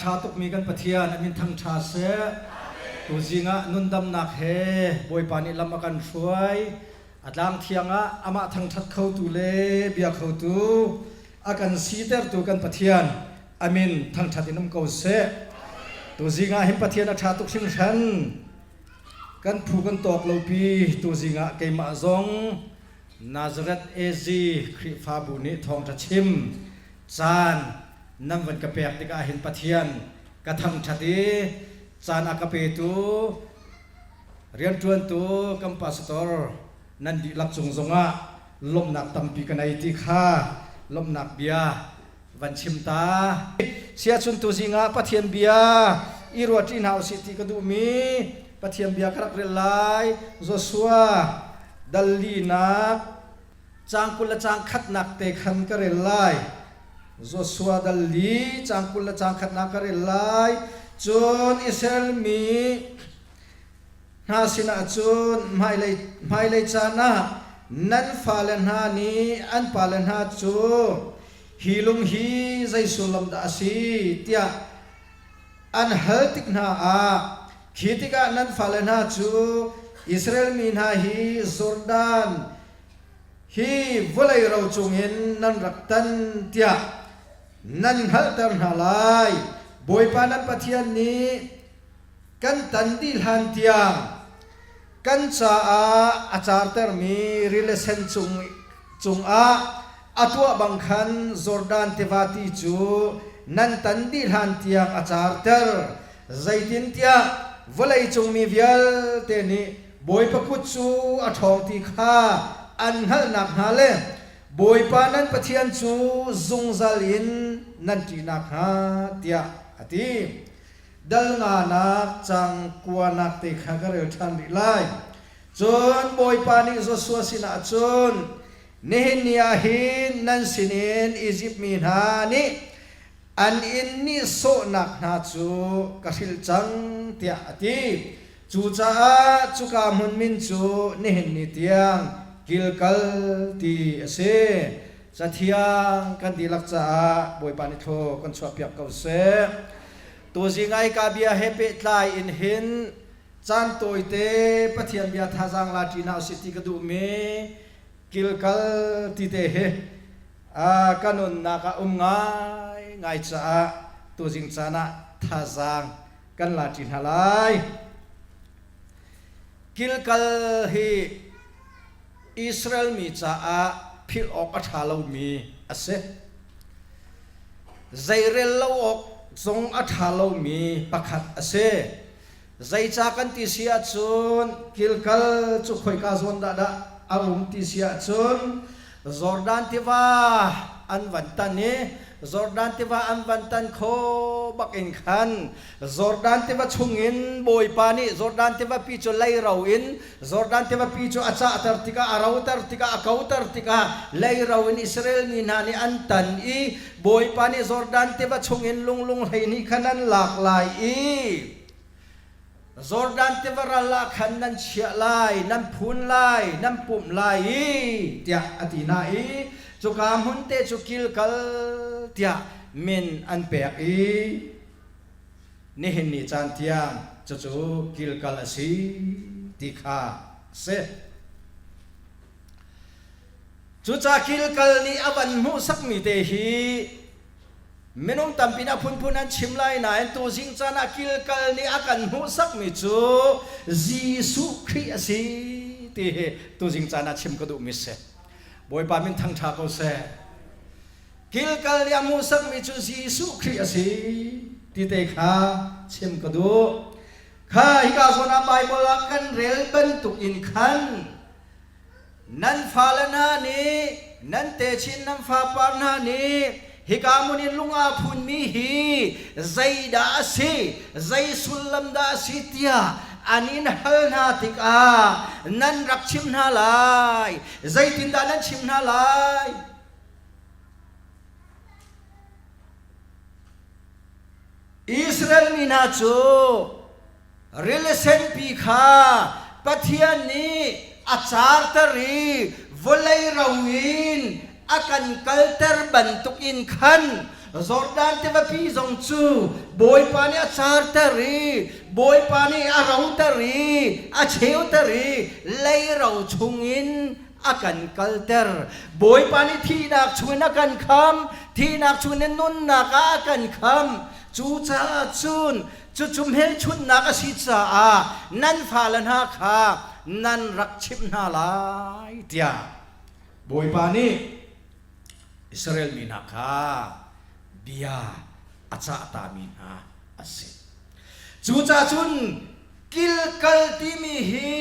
ṭha tukmi kan Pathian a min thangṭha seh. Tuzing ah nundamnak he Bawipa nih lam a kan hruai. A tlang thiang ah amah thangṭhat khotu le bia khotu a kan sitertu kan Pathian a min thangṭhat in um ko seh. Tuzing ah hin Pathian a ṭha tuk hringhran. Kan phu kan tawk lopi tuzing ah keimah zong Nazareth AZ Khrihfabu nih thawngṭha chim caan nan van ka pek tikah hin Pathian ka thangṭhat i caan a ka petu rianṭuantu kan pastor nan dihlak cung zongah lawmhnak tampi ka nei ti kha lawmhnak bia van chim ta. Siachun tuzing ah Pathian bia i ruahṭi hna usih ti ka duhmi Pathian bia ka rak rel lai. Joshua dal linak Caang 20 le caang khatnak te khan ka rel lai. Joshua dal li caang 20 le caang khatnak ka rel lai. Cun Israel mi hna sinah cun hmailei hmailei caan ah nan fale hna nih an pale hna cu hi lung hi zei sullam dah a si tiah an hal tik hna ah khi tikah nan fale hna cu Israel mi hna hi Jordan Hi vawlei ro cungin nan rak tan tiah nan hngalhter hna lai. Bawipa nan Pathian nih kan tan dih hlan tiang kan caah a cartermi rili sen cung cungah a tuah bang khan Jordan tiva ti cu nan tan dih hlan tiang a carter. Zeitintiah vawleicung mi vialte nih Bawipa kut cu a ṭhawng ti kha an hngalh nakhnga le Bawipa nan Pathian cu zungzal in nan ṭih nakhnga, tiah a ti. Dal nganak cang kuanak te kha ka rel ṭhan rih lai. Cun Bawipa nih Joshua sinah cun, Nihin ni ah hin nan sinin Izipt mi hna nih an in nihsawhnak hna cu ka hrilh cang, tiah a ti. Cucaah cuka hmun min cu nihin ni tiang Gilgal ti a si. Cathiang kan dihlak caah Bawipa nih thlaw kan chuahpiak ko seh. Tuzing ah hika bia he pehtlai in hin caan tawite Pathian bia thazaang la ṭi hna usih ti ka duhmi Gilgal ti te hi ka nunnak ah um ngaingai caah tuzing caan ah thazaang kan la ṭi hna lai. Kilkal hi Israel mi caah philh awk a ṭha lomi a si. Zeirel lo awk zong a ṭha lomi pakhat a si. Zeicah kan ti si ahcun Kilkal cu khoika zawn dah dah a um ti si ahcun Jordan tiva an van tan i Jordan tiva an van tan kho bak in khan Jordan tiva chungin Bawipa nih Jordan tivapi cu leiro in Jordan tivapi cu a cahter tikah a roter tikah a koter tikah leiro in Israel mi hna nih an tan i Bawipa nih Jordan tiva chungin lunglung 12 khan an lak lai i Jordan tiva ral ah khan nan chiah lai, nan phun lai, nan pumh lai i tiah a ti hna i cuka hmun te cu Gilgal tiah min an pek i nihin ni caan tiang cucu Gilgal a si ti kha a si. Cucaah Gilgal nih a van hmuhsakmi te hi Minung tampi nih a phunphun an chim lai nain tuzing caan ah kilkal nih a kan hmuhsakmi cu Jesuh Khrih a si ti hi tuzing caan ah chim ka duhmi si. Bawipa min thangṭha ko seh. Kilkal nih a hmuhsakmi cu Jesuh Khrih a si ti te kha chim ka duh. Kha hika zawn ah Baibal ah kan rel bantuk in khan Nan fale hna nih, nan techin nan fapar hna nih, hika hmun in lung aa phunmi hi zeidah a si, zei sullam dah a si tiah an in hal hna tikah nan rak chim hna lai. Zeitindah nan chim hna lai? Israel mi hna cu Rili Senpi kha Pathian nih a carter i vawlei ro in a kan kalter bantukin khan. Jordan tivapi zong cu Bawipa nih a carter i Bawipa nih a roter i a cheuter i leiro chungin a kan kalter. Bawipa nih thihnak chungin a kan kham, thihnak chungin nunnak ah a kan kham. Cucaah cun cucu hmelchunhnak a si caah nan fale hna kha nan rak chimh hna lai tiah Bawipa nih Israel mi hna kha bia a cahtami hna a si. Cucaah cun kilkal timi hi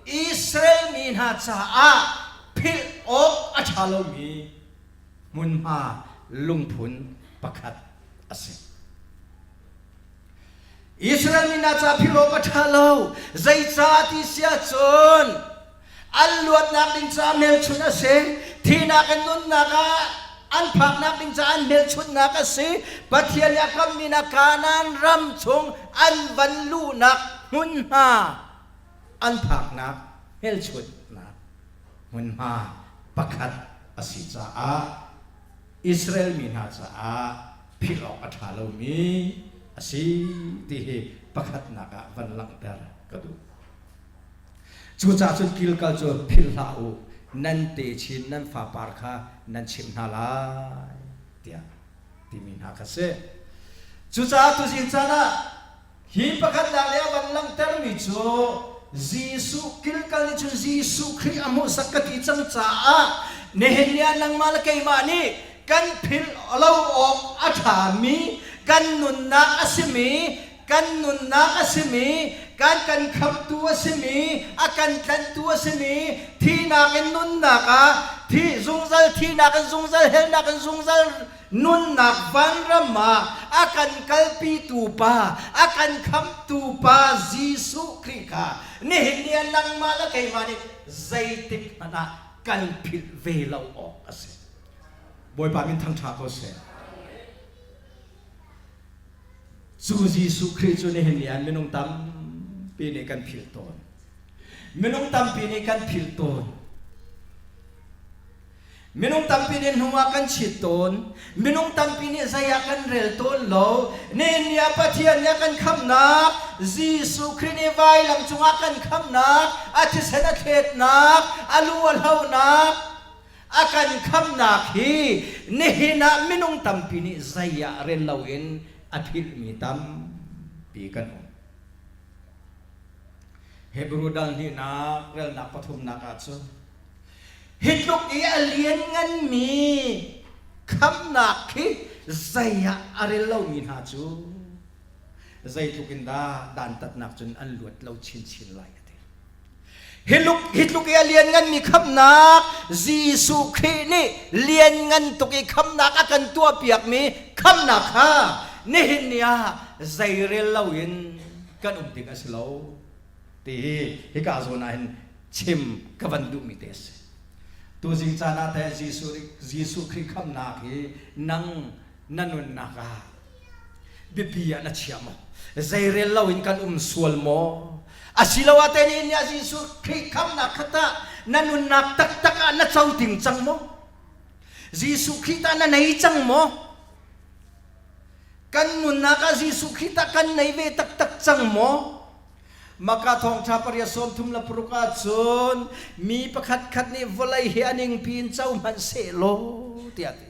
Israel mi hna caah philh awk a ṭha lomi hmunhma lungphun pakhat a si. Israel mi hna caah philh awk a ṭha lo. Zeicah ti si ahcun an luatnak ding caah hmelchunh a si. Thihnak in nunnak ah an phaknak ding caah an hmelchunhnak a si. Pathian nih a kammi hna Kanaan ram chung an van luhnak hmunhma an phaknak hmelchunhnak hmunhma pakhat a si caah Israel mi hna caah philh awk a ṭha lomi a si ti hi pakhatnak ah van langhter ka duh. Cucaah cun kilkal cu philh hlah u, nan techin nan fapar kha nan chimh hna lai, tiah timi hna kha si. Cucaah tuzing caan ah Hi pakhatnak le a van langhtermi cu Jesuh kilkal nih cun Jesuh Khrih a hmuhsak ka ti cang caah nihin ni ah nangmah le keimah nih kan philh lo awk a ṭhami kan nunnak a simi kan nunnak a simi kan kan khamhtu a simi a kan tlanhtu a simi thihnak in nunnak ah thi zungzal thihnak in zungzal helnak in zungzal Nunnak vanram ah a kan kalpitu pa, a kan khamhtu pa Jesuh Khrih kha nihin ni ah nangmah le keimah nih zeitik hmanh ah kan philh ve lo awk a si. Bawipa min thangṭha ko seh. Cu Jesuh Khrih cu nihin ni ah minung tampi nih kan philh tawn. Minung tampi nih kan philh tawn. Minung tampi nih hnu ah kan chit tawn. Minung tampi nih zei ah kan rel tawn lo. Nihin ni ah Pathian nih a kan khamhnak, Jesuh Khrih nih vailam cungah kan khamhnak, a thisen a thletnak, a lu a hlonak, a kan khamhnak hi nihin ah minung tampi nih zei ah rel loin a philhmi tampi kan um. Hebrew dal hnihnak relnak pathumnak ahcun Hi tluk i a liannganmi khamhnak khi zei ah a rel lomi hna cu zeitluk in dah dantatnak cun an luat lo chinchin lai a ti. Hi, hi tluk i a liannganmi khamhnak Jesuh Khrih nih lianngan tuk i khamhnak a kan tuahpiakmi khamhnak kha nihin ni ah zeirel loin kan um ding a si lo ti hi hika zawn ah hin chim ka van duhmi te a si. Tuzing caan ah teh Jesuh, Jesuh Khrih khamhnak hi nang na nunnak ah biapi ah na chia maw? Zeirel loin kan um sual maw? Asiloah te nih nih Jesuh Khrih khamhnak kha tah na nunnak taktak ah na co ting cang maw? Jesuh Khrih tah na nei cang maw? Kan nunnak ah Jesuh Khrih tah kan nei ve taktak cang maw? Maka thawngṭha pariat 36 ahcun mi pakhat khat nih vawlei hi a ningpi in co hmanh sehlaw tiah a ti.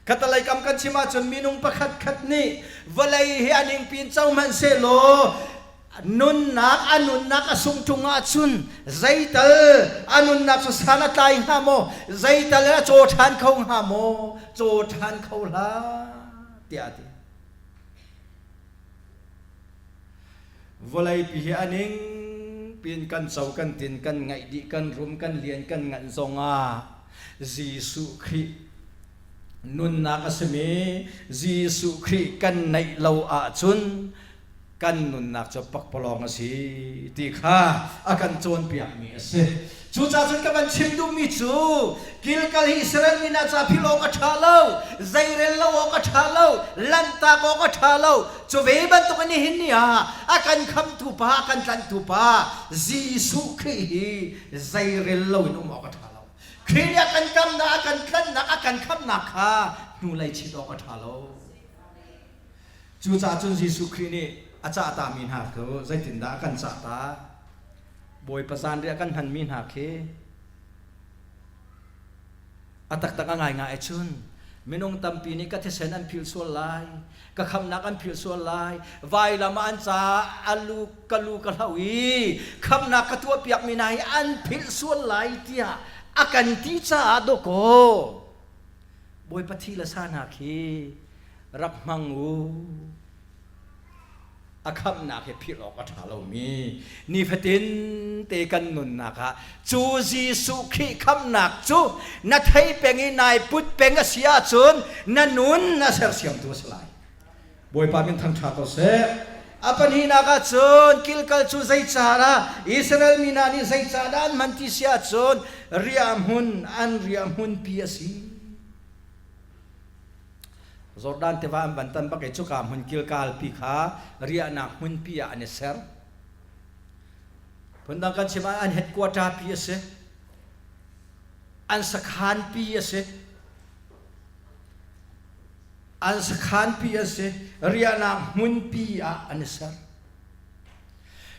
Khatalei kam kan chim ahcun minung pakhat khat nih vawlei hi a ningpi in co hmanh sehlaw nunnak a nunnak a sungh ṭung ahcun zeital a nunnak cu san a tlai hnga maw zeital a caw ṭhan kho hnga maw caw ṭhan kho hlah tiah a ti. Vawleipi hi a ning piin kan co kan tin kan ngaih dih kan rum kan lian kan nganh zongah Jesuh Khrih nunnak a simi Jesuh Khrih kan neih lo ahcun kan nunnak cu pakpalawng a si ti kha a kan cawnpiakmi a si. Cucaah cun ka van chim duhmi cu Gilgal hi Israel mi hna ca philh awk a ṭha lo, zeirel lo awk a ṭha lo, lanhtak awk a ṭha lo. Cu ve bantuk in nihin ni ah a kan khamtu pa, a kan tlanhtu pa Jesuh Khrih hi zeirel loin um awk a ṭha lo. Khrih nih a kan damnak, a kan tlanhnak, a kan khamhnak kha hnulei chit awk a ṭha lo. Cucaah cun Jesuh Khrih nih a cahtami hna cu zeitindah a kan cahta? Bawipa zanriah kan hmanmi hna khi a taktak a ngaingai cun minung tampi nih ka thisen an philh sual lai, ka khamhnak an philh sual lai, vailam ah an caah a lu ka lu ka hloh i khamhnak ka tuahpiakmi hna hi an philh sual lai tiah a kan ti caah dawkaw Bawipa thi le sa hna khi rak hmang u. A khamhnak hi philh awk a ṭha lomi nifatin te kan nunnak ah cu Jesuh Khrih khamhnak cu na thei peng i nai put peng a si ahcun na nun a sersiamtu a si lai. Bawipa min thangṭha ko seh. A pahnihnak ah cun kilkal cu zeicahdah Israel mi hna nih zeicahdah an hman ti si ahcun riahhmun an riahhmunpi a si. Jordan tiva an van tan bak i cuka hmun kilkalpi kha riahnak hmunpi ah an i ser. Phundang kan chim ah an headquarter pi a si. An sakhan pi a si. An sakhan pi a si. Riahnak hmunpi ah an i ser.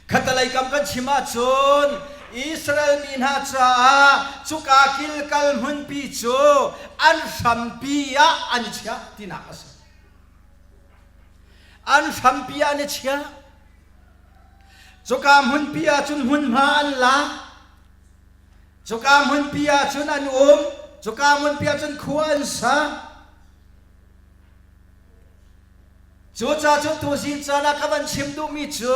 Khatalei kam kan chim ahcun Israel mi hna caah cuka kilkal hmunpi cu an hrampi ah an i chiah tinak a si. An hrampi ah an i chiah. Cuka hmunpi ah cun hmunhma an lak. Cuka hmunpi ah cun an um. Cuka hmunpi ah cun khua an sa. Cucaah cun tuzing caan ah ka van chim duhmi cu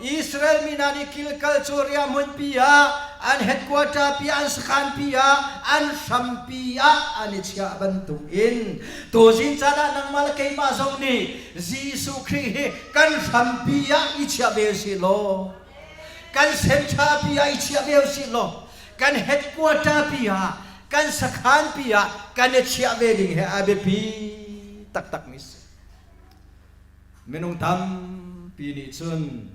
Israel mi hna nih kilkal cu riahhmunpi ah an headquarter pi an sakhanpi ah an hrampi ah an i chiah bantukin tuzing caan ah nangmah le keimah zong nih Jesuh Khrih hi kan hrampi ah i chiah ve usih law kan center pi ah i chiah ve usih law kan headquarter pi ah kan sakhan pi ah kan i chiah ve ding hi a biapi taktakmi si. Minung tampi nih cun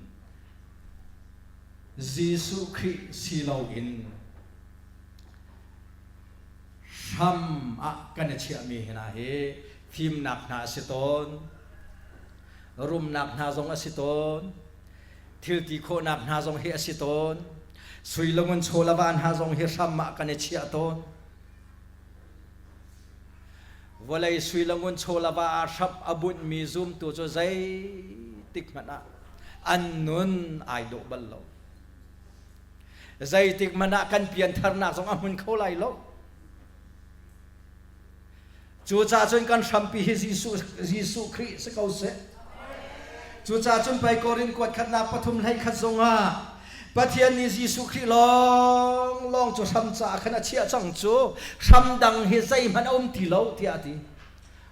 Jesuh Khrih si loin hram ah kan i chiahmi hna hi fimnak hna a si tawn, rumnak hna zong a si tawn, thil ti khawhnak hna zong hi a si tawn, sui le ngun chaw le va hna zong hi hram ah kan i chiah tawn. Vawlei sui le ngun chaw le va ah hramh a bunhmi zumtu cu zeitik hmanh ah an nun ai dawh bal lo. Zeitik hmanh ah kan piantharnak zong a hmun kho lai lo. Cucaah cun kan hrampi hi Jesuh, Jesuh Khrih si ko seh. Cucaah cun pei Korin kuat khatnak pathum hlei khat zongah Pathian nih Jesuh Khrih lawnglawng cu hram caah khan a chiah cang cu hram dang hi zeihmanh a um ti lo tiah a ti.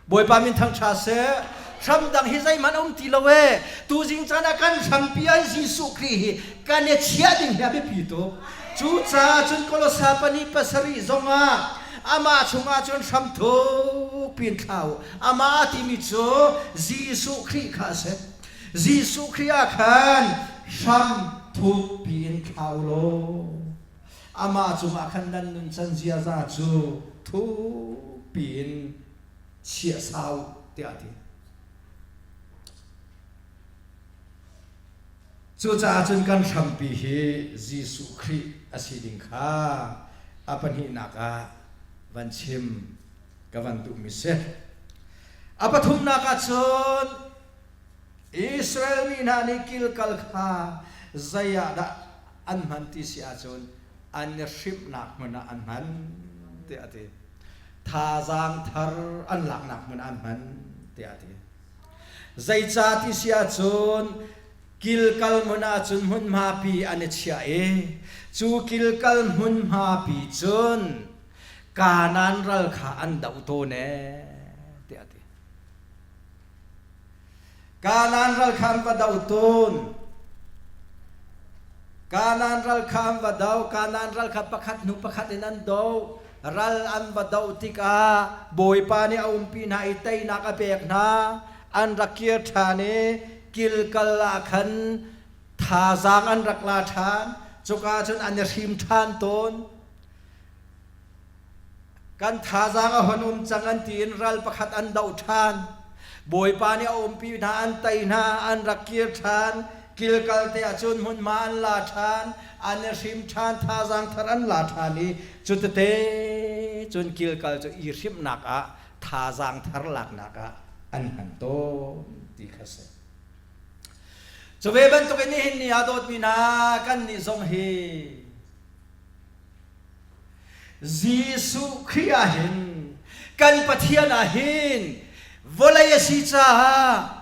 Bawipa min thangṭha seh. Hram dang hi zeihmanh a um ti lo ee. Tuzing caan ah kan hrampi ah Jesuh Khrih hi kan i chiah ding hi a biapi tuk. Cucaah cun Kolosa pahnih pasarih zongah amah chungah cun hram thuk piin thla u. Amah a timi cu Jesuh Khrih kha a si. Jesuh Khrih ah khan hram thukpi in thla u law amah cungah khan nan nuncan ziaza cu thukpi in chia sau tiah a ti. Cucaah cun kan hrampi hi Jesuh Khrih a si ding kha a pahnihnak ah van chim ka van duhmi si. A pathumnak ah cun Israel mi hna nih kilkal kha zei ah dah an hman ti si ahcun an i hrimhnak hmun ah an hman tiah a ti. Thazaang thar an laknak hmun ah an hman tiah a ti. Zeicah ti si ahcun kilkal hmun ahcun hmunhmapi an i chiah i cu kilkal hmunhmapi cun Kanaan ral kha an doh tawn ee tiah a ti. Kanaan ral kha an va do tawn. Kanaan ral kha an va do. Kanaan ral kha pakhat hnu pakhat in an do. Ral an va doh tikah Bawipa nih a umpi hna i teinak a pek hna. An rak kir ṭhan i kilkal ah khan thazaang an rak la ṭhan. Cuka cun an i hrim ṭhan tawn. Kan thazaang a hon um cang an ti in ral pakhat an doh ṭhan. Bawipa nih a umpi hna, an tei hna, an rak kir ṭhan. Kilkal te ahcun hmunhma an la ṭhan, an i hrim ṭhan, thazaang thar an la ṭhan i cutete cun kilkal cu i hrimhnak ah thazaang thar laknak ah an hman tawn ti kha si. Cu ve bantukin nihin ni ah dawtmi hna kannih zong hi Jesuh Khrih ah hin kan Pathian ah hin vawlei a si caah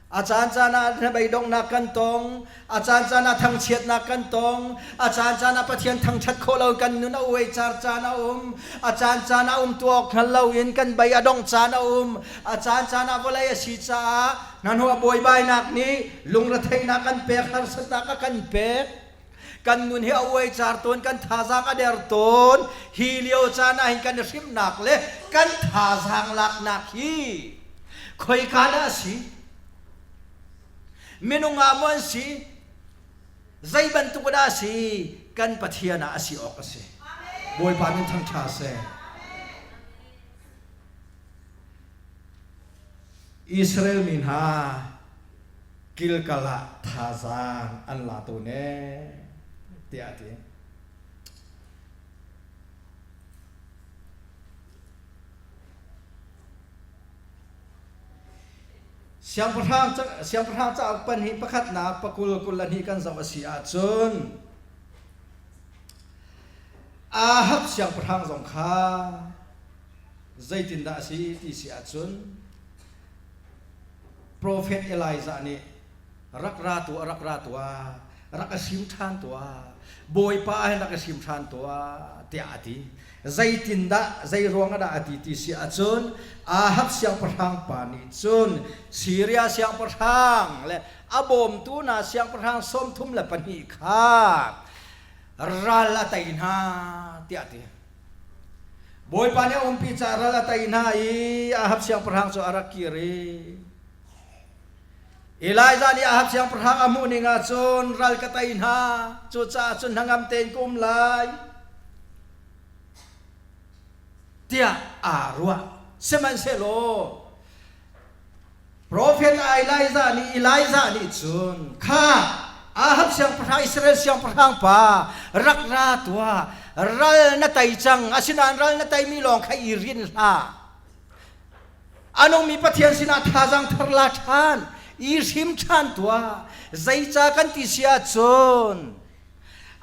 a caancaan ah hnabeidonghnak kan tong, a caancaan ah thangchiatnak kan tong, a caancaan ah Pathian thangṭhat khawh lo kan nun a uaicar caan a um, a caancaan ah um tuah awk hngal loin kan bei a dongh caan a um, a caancaan ah vawlei a si caah hnahnawh buaibainak nih lungretheihnak kan pek, harsatnak a kan pek. Kan nun hi a uaicar tawn, kan thazaang a der tawn. Hi lio caan ah hin kan i hrimhnak le kan thazaang laknak hi khoika dah a si? Minung ah maw an si? Zei bantuk dah a si? Kan Pathian ah a si awk a si. Bawipa min thangṭha seh. Israel mi hna Gilgal ah thazaang an la tawn ee tiah a ti. Siangpahrang siangpahrang cauk pahnih pakhatnak pakul kul le hnih kan zoh a si ahcun Ahab siangpahrang zong kha zeitindah a si ti si ahcun Profet Elijah nih rak ra tuah, rak ra tuah, rak i sim ṭhan tuah, Bawipa ah hin rak i sim ṭhan tuah, tiah a ti. Zeitindah, zei ruangah dah a ti ti si ahcun Ahab siangpahrang pa nih cun Siria siangpahrang le a bawmtu hna siangpahrang 32 kha ral a tei hna tiah a ti. Bawipa nih a umpi caah ral a tei hna i Ahab siangpahrang cu a rak kir i Elijah nih Ahab siangpahrang a hmuh ning ah cun ral ka tei hna, cucaah cun hnangam tein ka um lai tiah aa ruah. Sihmanhsehlaw Profet Elijah nih Elijah nih cun kha Ahab siangpahrang Israel siangpahrang pa rak ra tuah ral na tei cang asinain ral na teimi lawng kha i rinh hlah a nungmi Pathian sinah thazaang thar la ṭhan i hrim ṭhan tuah zeica kan ti si ahcun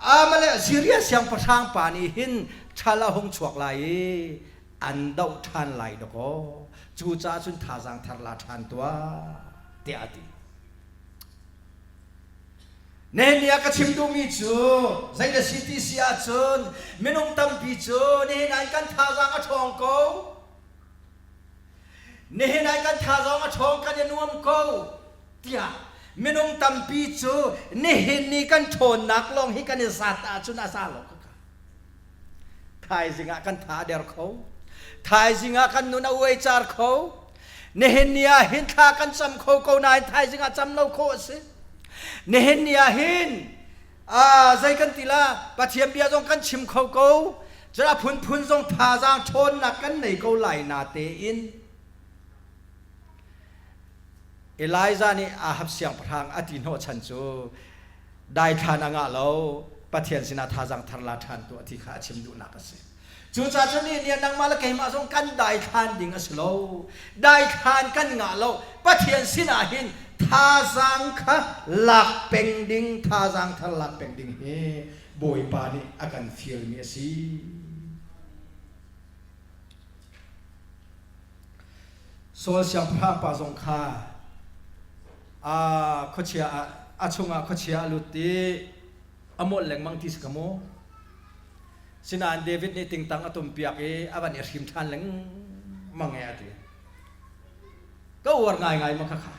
Amalek Syria siangpahrang pa nih hin ṭhal a hung chuak lai i an doh ṭhan lai dawkaw cucaah cun thazaang thar la ṭhan tuah tiah a ti. Nihin ni ah ka chim duhmi cu zei na si ti si ahcun minung tampi cu nihin ah kan thazaang a ṭhawng ko. Nihin ah kan thazaang a ṭhawng kan i nuam ko tiah minung tampi cu nihin ni kan ṭhawnnak lawng hi kan i zat ahcun a za lo ka Thaizing ah kan tha a der kho. Thaizing ah kan nun a uaicar kho. Nihin ni ah hin thla kan cam kho ko nain thaizing ah cam lo khawh a si. Nihin ni ah hin zei kan ti la Pathian bia zong kan chim kho ko. Cun a phunphun zong thazaang ṭhawnnak kan nei ko lai na tein Elijah nih Ahab siangpahrang a ti hnawhchan cu daithlan a ngah lo Pathian sinah thazaang thar la ṭhan tuah ti kha a chim duhnak a si. Cucaah cun nihin ni nangmah le keimah zong kan daithlan ding a si lo. Daithlan kan ngah lo. Pathian sinah hin thazaang kha lak peng ding, thazaang thar lak peng ding hi Bawipa nih a kan fialmi a si. Saul siangpahrang pa zong kha a khuachia a chungah khuachia a lut i a molh lengmang ti si ka mu. Sinain David nih tingtang a tumpiak i a van i hrim ṭhan lengmang e a ti. Ka uar ngaingai ma khakha.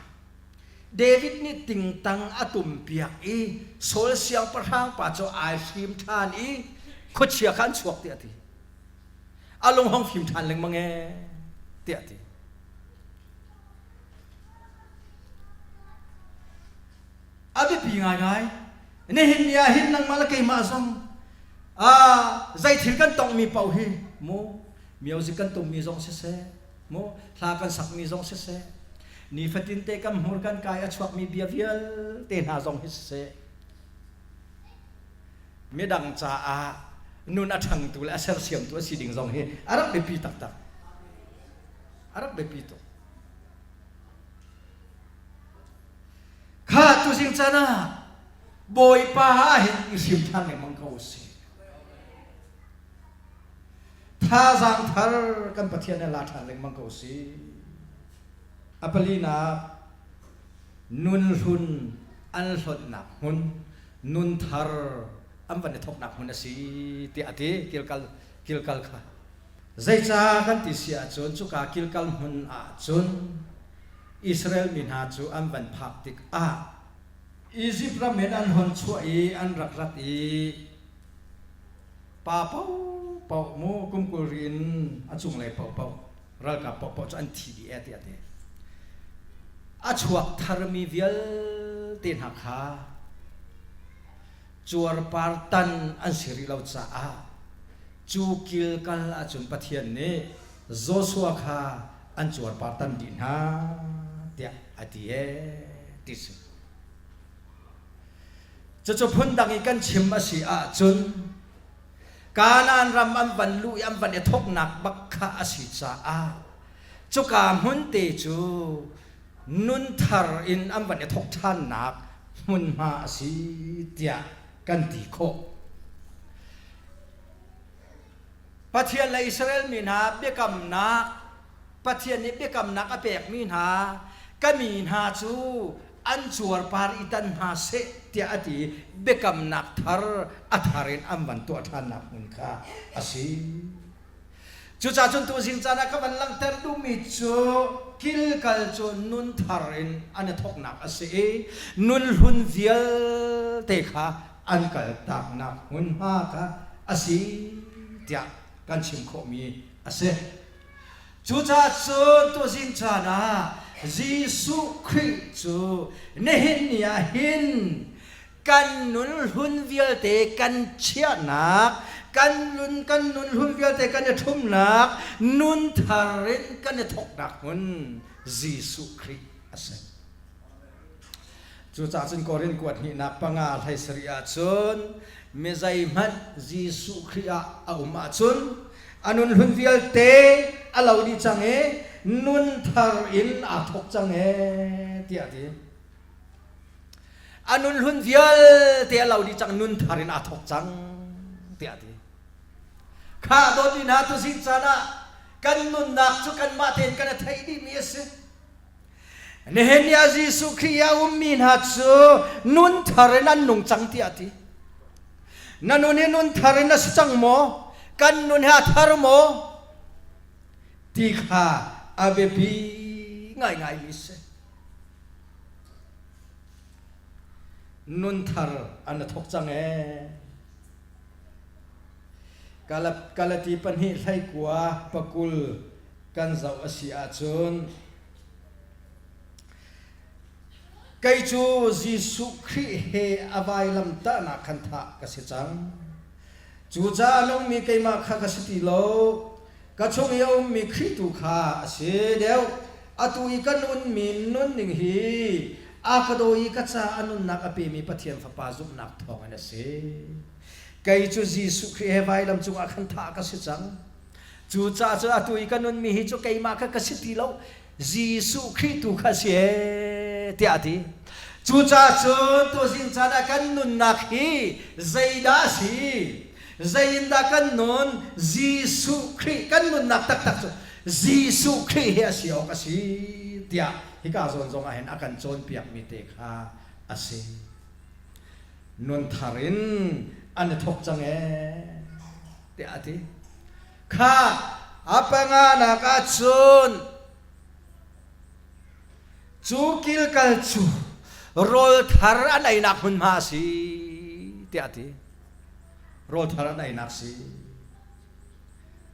David nih tingtang a tumpiak i Saul siangpahrang pa cu ai hrim ṭhan i khuachia kha an chuak tiah a ti. A lung hong fim ṭhan lengmang e tiah a ti. A biapi ngaingai. Nihin ni ah hin nangmah le keimah zong zei thil kan tonghmi paoh hi mu. Music kan tummi zong siseh, mu hla kan sakmi zong siseh, nifatin te kan hmur kan kai a chuakmi bia vialte hna zong hi siseh, midang caah nun a ṭhangtu le a sersiamtu a si ding zong hi a rak biapi taktak. A rak biapi tuk. Kha tuzing caan ah Bawipa ah hin i hrim ṭhan lengmang ko usih. Thazaang thar kan Pathian he la ṭhan lengmang ko usih. A palinak nun hlun an hlonhnak hmun, nun thar an van i thawknak hmun a si tiah a ti kilkal kilkal kha. Zeicah kan ti si ahcun cuka kilkal hmun ahcun Israel mi hna cu an van phak tikah Izipt ram in an hon chuah i an rak rat i pa paohpaoh mu kum 20 ri in a cunglei paohpaoh ralkap paohpaoh cu an thi dih ee tiah a ti. A chuak tharmi vialte hna kha cuarpar tan an si rih lo caah cu kilkal ahcun Pathian nih Joshua kha an cuarpar tan dih hna tiah a ti ee ti si. Cucu phundang i kan chim a si ahcun Kanaan ram an van luh i an van i thawknak bak kha a si caah cuka hmun te cu nun thar in an van i thawk ṭhannak hmunhma a si tiah kan ti khawh. Pathian le Israel mi hna biakamnak Pathian nih biakamnak a pekmi hna ka mi hna cu an cuarpar i tan hna seh tiah a ti i biakamnak thar a thar in an van tuah ṭhannak hmun kha a si. Cucaah cun tuzing caan ah ka van langhter duhmi cu kilkal cu nun thar in an i thawknak a si i nun hlun vialte kha an kaltaknak hmunhma kha a si tiah kan chim khawhmi a si. Cucaah cun tuzing caan ah Jesuh Khrih cu nihin ni ah hin kan nun hlun vialte kan chiahnak, kan nun kan nun hlun vialte kan i ṭhumnak, nun thar in kan i thawknak hmun Jesuh Khrih a si. Cucaah cun Korin kuat hnihnak panga hlei sarih ah cun mi zeihmanh Jesuh Khrih ah a um ahcun a nun hlun vialte a lo dih cang i nun thar in aa thawk cang ee tiah a ti. A nun hlun vialte a lo dih cang nun thar in aa thawk cang tiah a ti. Kha dawtmi hna tuzing caan ah kan nunnak cu kanmah tein kan i theih dihmi a si. Nihin ni ah Jesuh Khrih i a ummi hna cu nun thar in an nung cang tiah a ti. Na nun hi nun thar in a si cang maw? Kan nun hi a thar maw? Ti kha a biapi ngaingaimi si. Nun thar an i thawk cang ee. Galati pahnih hleikua pakul kan zoh a si ahcun kei cu Jesuh Khrih he a vailamtahnak khan thah ka si cang. Cucaah a nungmi keimah kha ka si ti lo, ka chung i a ummi Khrih tu kha a si deuh. Atu i ka nunmi nunning hi a ka daw i ka ca a nunnak a pemi Pathian Fapa zumhnak thawngin a si. Kei cu Jesuh Khrih he vailam cungah khan thah ka si cang. Cucaah cun atu i ka nunmi hi cu keimah kha ka si ti lo, Jesuh Khrih tu kha a si ee, tiah a ti. Cucaah cun tuzing caan ah kan nunnak hi zeidah a si? Zei in dah kan nun? Jesuh Khrih kan nunnak taktak cu Jesuh Khrih hi a si awk a si tiah hika zawn zong ah hin a kan cawnpiakmi te kha a si. Nun thar in an i thawk cang ee. tiah a ti. Kha a panganak ah cun cu kilkal cu rawl thar an einak hmunhma a si tiah a ti. Rawl thar an einak si.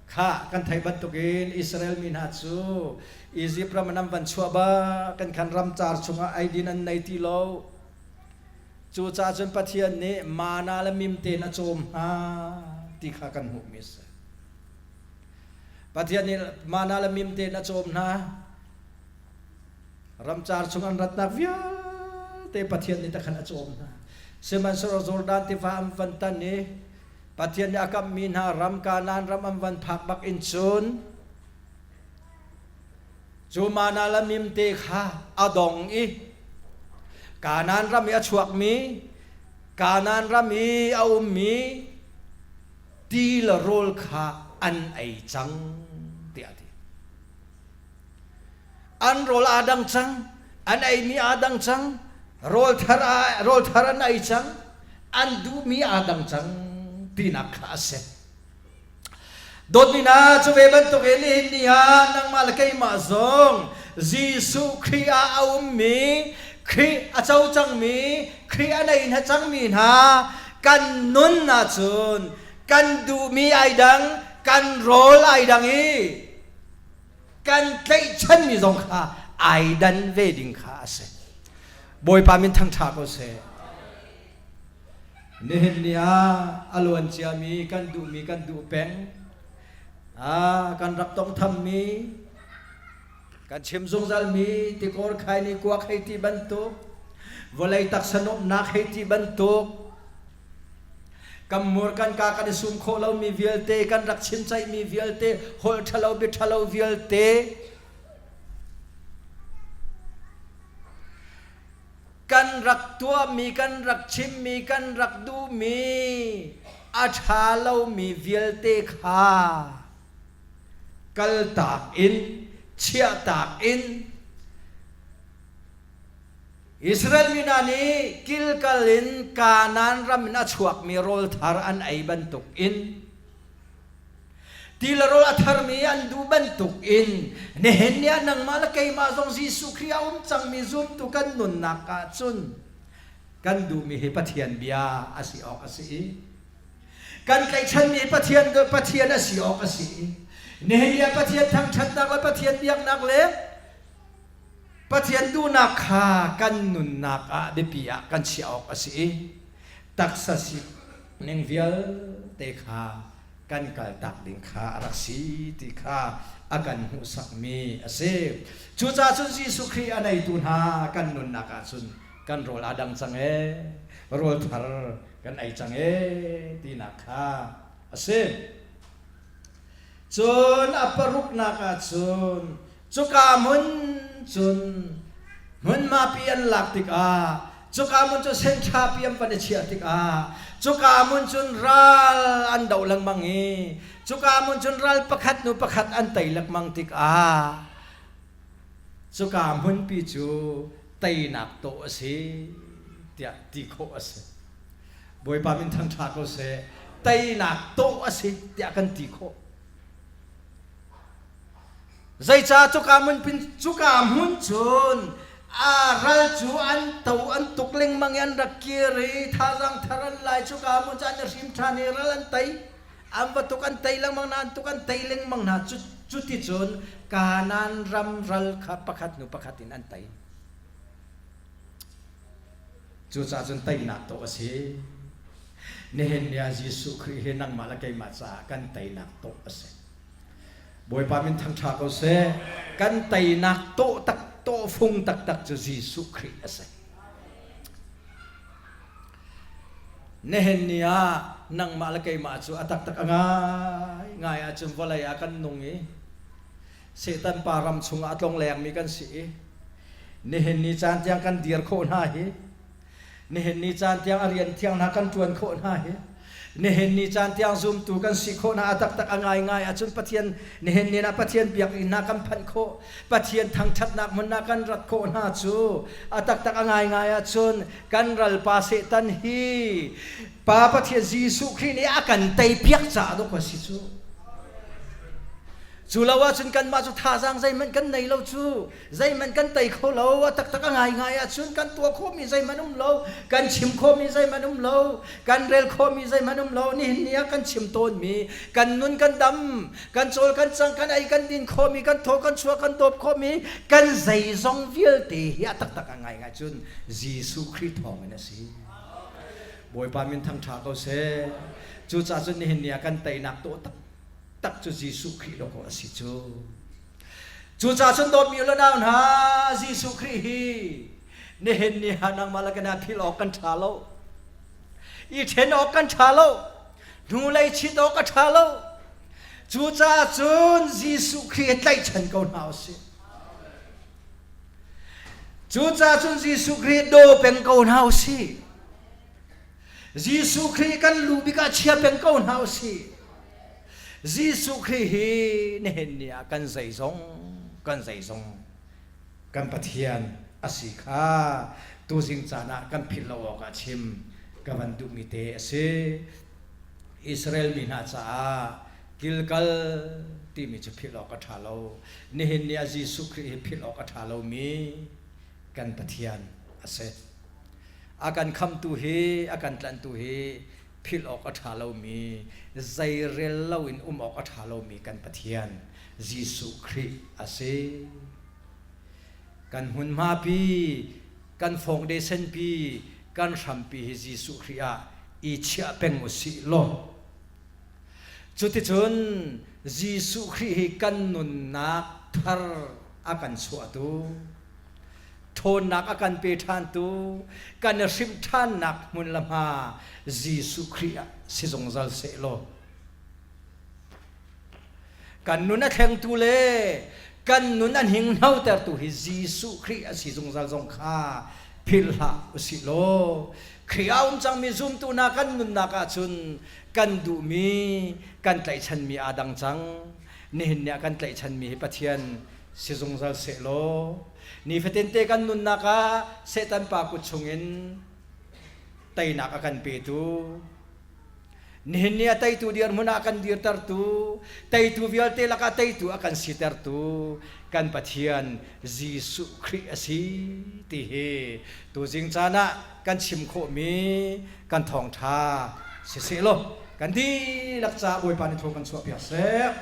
Kha kan theih bantukin Israel mi hna cu Izipt ram in an van chuah bak kan khan ramcar chungah eidin an nei ti lo. Cucaah cun Pathian nih mana le mimte in a cawm hna ti kha kan hmuhmi a si. Pathian nih mana le mim tein a cawm hna. Ramcar chung an ratnak vialte Pathian nih takhan a cawm hna. Sihmanhsehlaw Jordan tiva an van tan i Pathian nih a kamhmi hna ram Kanaan ram an van phak bak in cun cu mana le mim te kha a dong i Kanaan ram i a chuakmi Kanaan ram i a ummi ti le rawl kha an ei cang tiah a ti. An rawl aa dang cang, an eimi aa dang cang, rawl thar, rawl thar an ei cang, an duhmi aa dang cang tinak kha a si. Dawtmi hna, cu ve bantuk in nihin ni ah nangmah le keimah zong Jesuh Khrih ah a ummi, Khrih a co cangmi, Khrih a nei hna cangmi hna kan nun ahcun kan duhmi ai dang, kan rawl ai dang i kan tlaihchanmi zong kha ai dan ve ding kha a si. Bawipa min thangṭha ko seh. Nihin ni ah a luan ciami kan duhmi kan duh peng. Ah, kan rak tongthammi, kan chim zungzalmi tikor khai ni kuak hei ti bantuk, vawlei taksa nuamhnak hei ti bantuk, kan mur kan ka kan i sum khawh lomi vialte, kan rak chim ceihmi vialte, holh ṭhalo bia ṭhalo vialte, Kan rak tuahmi, kan rak chimmi, kan rak duhmi a ṭha lomi vialte kha kaltak in, chiahtak in Israel mi hna nih kilkal in Kanaan ram in a chuakmi rawl thar an ei bantuk in Ti le rawl a tharmi an duh bantuk in nihin ni ah nangmah le keimah zong Jesuh Khrih a um cangmi zumtu kan nunnak ah cun kan duhmi hi Pathian bia a si awk a si i kan tlaihchanmi Pathian Pathian a si awk a si i nihin ni ah Pathian thangṭhatnak le Pathian biaknak le Pathian duhnak kha kan nunnak ah biapi ah kan chiah awk a si i taksa si ning vialte kha kan kaltak ding kha a rak si ti kha a kan hmuhsakmi a si. Cucaah cun Jesuh Khrih a neitu hna kan nunnak ah cun kan rawl aa dang cang ee, rawl thar kan ei cang ee tinak kha a si. Cun a paruknak ah cun Cuka hmun cun hmunhmapi an lak tikah cuka hmun cu senṭhapi an van i chiah tikah cuka hmun cun ral an doh lengmang i cuka hmun cun ral pakhat hnu pakhat an tei lengmang tikah cuka hmunpi cu teinak tawh a si tiah ti khawh a si. Bawipa min thangṭha ko seh. Teinak tawh a si tiah kan ti khawh. Zeicah cuka hmun cuka hmun cun a ral cu an to an tuk lengmang i an rak kir i thazaang thar an lai cuka hmun cu an i hrim ṭhan i ral an tei an va tuk an tei lengmang hna an tuk an tei lengmang hna cu cuticun Kanaan ram ral kha pakhat hnu pakhat in an tei. Cucaah cun teinak tawh a si. Nihin ni ah Jesuh Khrih hi nangmah le keimah caah kan teinak tawh a si. Bawipa min thangṭha ko seh. Kan teinak tawh tak tawhfung taktak cu Jesuh Khrih a si. Nihin ni ah nangmah le keimah cu a taktak a ngai ngai ahcun vawlei ah kan nung i Satan pa ram chungah a tlong lengmi kan si i nihin ni caan tiang kan dir khawh hna hi Nihin ni caan tiang a rian thiang hna kan ṭuan khawh hna hi nihin ni caan tiang zumtu kan si khawh hna a taktak a ngaingai ahcun Pathian nihin ni ah Pathian biakinn hna kan phanh khawh Pathian thangṭhatnak hmun ah kan rat khawh hna cu a taktak a ngaingai ahcun kan ralpa Satan hi Pa Pathian Jesuh Khrih nih a kan teipiak caah dawk a si cu. Cu lo ahcun kanmah cu thazaang zeihmanh kan nei lo cu. Zeihmanh kan tei kho lo. A taktak a ngaingai ahcun kan tuah khawhmi zeihmanh um lo. Kan chim khawhmi zeihmanh um lo. Kan rel khawhmi zeihmanh um lo. Nihin ni ah kan chim tawnmi, kan nun kan dam, kan cawl kan cang, kan ei kan din khawhmi, kan thaw kan chuah kan dawp khawhmi, kan zeizong vialte hi a taktak a ngaingai cun Jesuh Khrih thawngin a si. Bawipa min thangṭha ko seh. Cucaah cun nihin ni ah kan teinak tawh tak. tak cu Jesuh Khrih dawkaw a si cu. Cucaah cun dawtmi u le nau hna, Jesuh Khrih hi nihin ni ah nangmah le kana philh awk kan ṭha lo. I ṭhen awk kan ṭha lo. Hnulei chit awk a ṭha lo. Cucaah cun Jesuh Khrih hi tlaihchan ko hna u sih. Cucaah cun Jesuh Khrih daw peng ko hna u sih. Jesuh Khrih kan lu bik ah chia peng ko hna u sih. Jesuh Khrih hi nihin ni ah kan zeizong kan zeizong kan Pathian a si kha tuzing caan ah kan philh lo awk ah chim ka van duhmi te a si. Israel mi hna caah kilkal timi cu philh awk a ṭha lo. Nihin ni ah Jesuh Khrih hi philh awk a ṭha lomi kan Pathian a si. A kan khamtu hi, a kan tlanhtu hi philh awk a ṭha lomi, zeirel loin um awk a ṭha lomi kan Pathian Jesuh Khrih a si. Kan hmunhmapi, kan foundation-pi, kan hrampi hi Jesuh Khrih ah i chiah peng u sih law cuticun Jesuh Khrih hi kan nunnak thar a kan chuahtu ṭhawnnak a kan pe ṭhantu kan i hrimh ṭhannak hmun le hma Jesuh Khrih ah si zungzal sehlaw kan nun a thlengtu le kan nun a hninghnotertu hi Jesuh Khrih a si zungzal zong kha philh hlah usih law Khrih a um cangmi zumtu hna kan nunnak ahcun kan duhmi kan tlaihchanmi aa dang cang. Nihin ni ah kan tlaihchanmi hi Pathian si zungzal sehlaw nifatin te kan nunnak ah Satan pa kut chungin teinak a kan petu nihin ni a teitu dirhmun ah a kan dirtertu teitu vialte lakah teitu a kan sitertu kan Pathian Jesuh Khrih a si ti hi tuzing caan ah kan chim khawhmi kan thawngṭha siseh law kan dihlak caah Bawipa nih thaw kan chuahpiak seh.